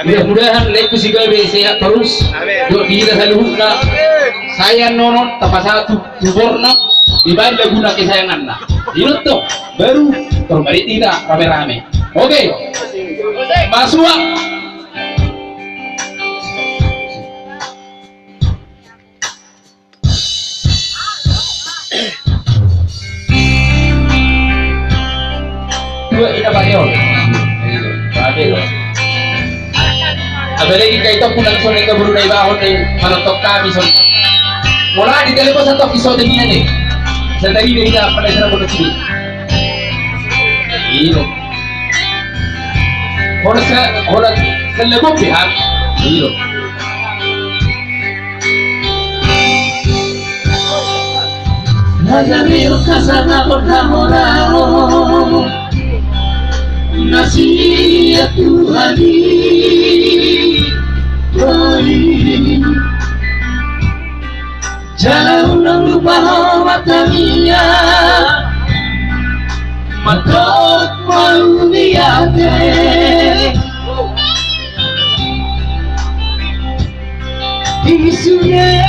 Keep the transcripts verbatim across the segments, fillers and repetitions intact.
Mudah-mudahan laengku si Gabe sehat terus. Amin. Dohot di hita saluhutna. Amin. Sae annon tapasahat tu borna, dibaen laguna kesayanganna. I do tong, baru tor marende hita rame-rame. Oke. Masuk. Dua ina pakai on. Pakai on. Apalagi kai tong pulang sore ke Brunei bahon ni, malam tok kami sore. Mulai di telepon satu kisah tadi ni. Saya tadi dia bilang pada saya boleh sini. Iya. Hola sa, hola sa lebo pihak. Iyo. Hagabe on hasangapon hamoraon na sian Tuhan i. Jala unang lupa ho martangiang, mandok mauliate. Di sude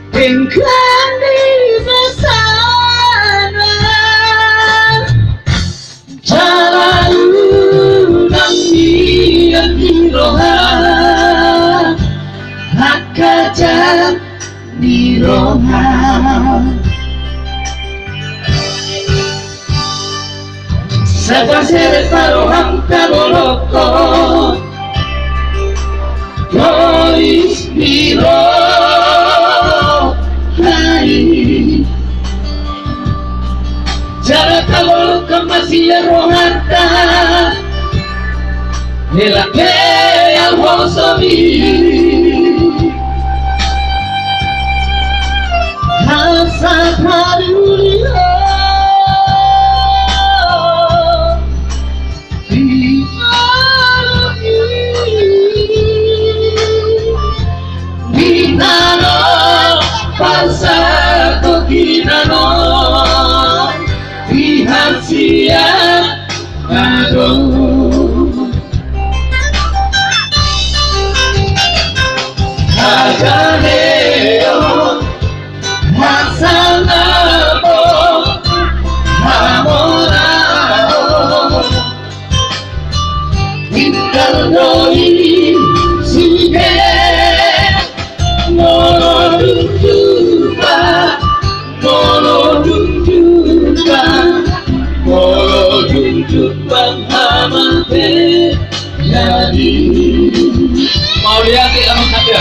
denggan di basana. Jala unang mian di roha, angka jala di roha. Sai paseret ma roham tabolongkon tois ni roha i. Jala tabolongkon ma sian rohanta hela pe hosom i. Asa taruliho. Di na ro parsatongkinan on, di hasian adong. Hagabeon, hasangapon, hamoraon. Tinggal do i sude. Molo dung jumpa, molo dung jumpa, molo dung jumpa amang pe. Jadi mauliate amang pe.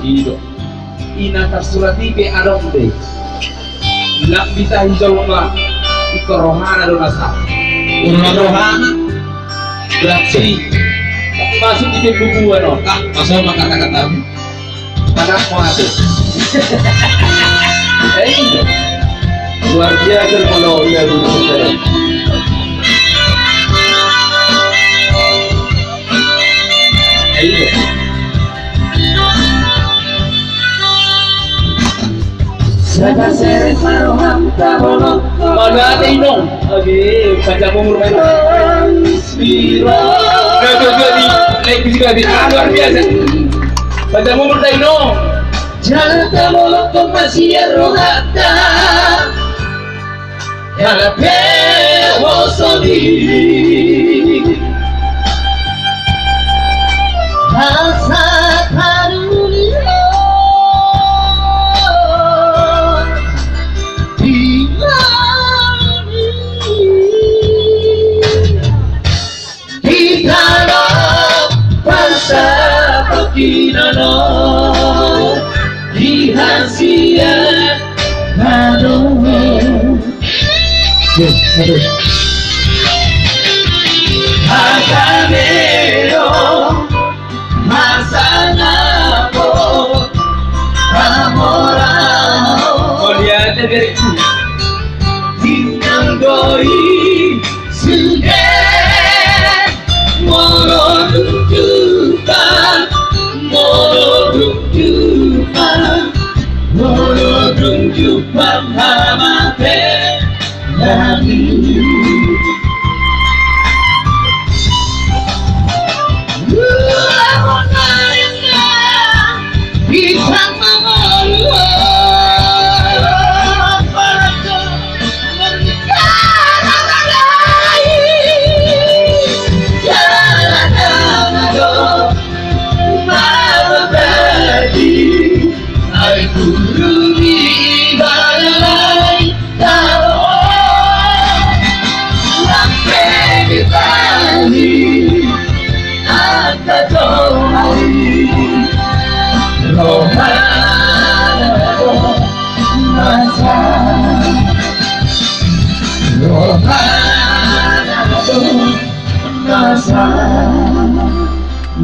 I do. Ina tarsurat i pe adong be. Nang ditahi jolma, ingkon rohana do na sahat. Ingkon rohana. Berarti masuk di pembukuan, no. Ah, masuk mah kata-kata. Anak mati. Eh, luar biasa kalau ia dulu. Eh, iya. Sada seret ma roham tabolongkon. Mauliate inong. Oke, panjang umur, men. Biro. Oke, oke, oke, di, naik bisi, oke, di. Ah, luar biasa. Panjang umur, ta inong. Jala tabolongkon ma sian rohanta. Hela pe hosom i. Asa taruliho. Di na ro. Di na ro. Bangsa. Di na ro di hasian na ro. Hagamero, hasangapon, hamoraon. Mauliate, Bere. Tinggal do i sude. Molo dung jumpa, molo dung jumpa, molo dung jumpa, hamate lagi. Bisa mangolu.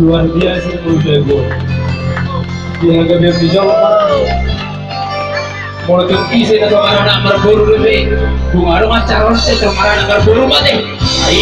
Luar biasa, menurut gue. Di harga biar dijawab. Molo tung ise na tung anak marboru dope, tung adong acara on, tung anak marboru mate.